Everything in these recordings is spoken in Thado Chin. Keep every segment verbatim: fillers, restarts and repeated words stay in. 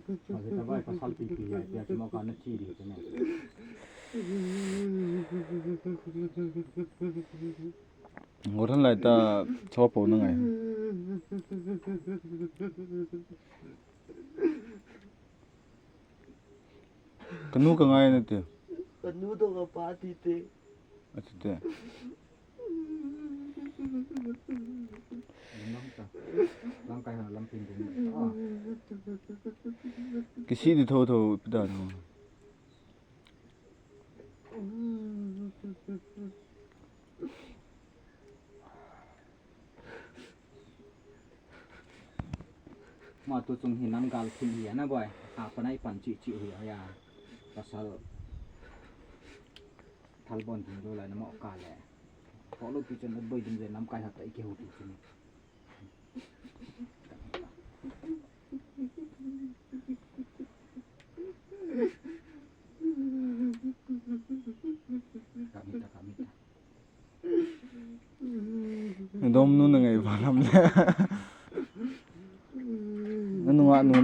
Ahi ta bai, pasal pipi ya, ya kimo ka na chi di te ne. Ngor han lai ta chopo na ngai. Kanu ka ngai na te. Kanu to ka pa ti te. Ati te. Lamkai ha lampin ding. Ah. Kisi di tho tho pida no. Ma tu chung hi nam gal thim hi ana boi. Ha panai pan chi chi hi ya. Pasal thalbon ding lo la na mo ka le. Ko lo pi chen boi ding le nam kai ha ta i ke hu ti chi ni. Ka mi ta, ka mi ta. Dom nu na ngai ba lam le. Na nunga nu,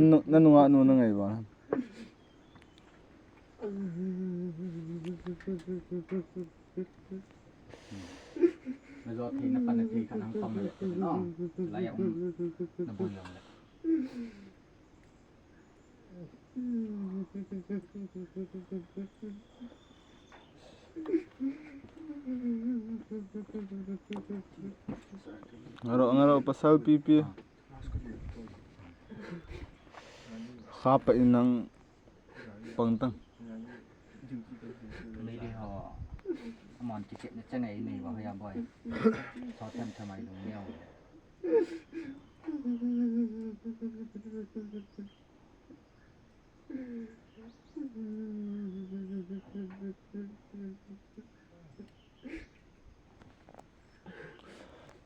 nu, na nunga nu na ngai ba lam. Na jo thei na pan na thei kha nang pam le no. La ya um na boi yong le. Ngaro, ngaro pasal pipi. Khapa inang pangtang. Nei di ho. Amon kichep na changai nei ba ya boi. So them thamai lung neo.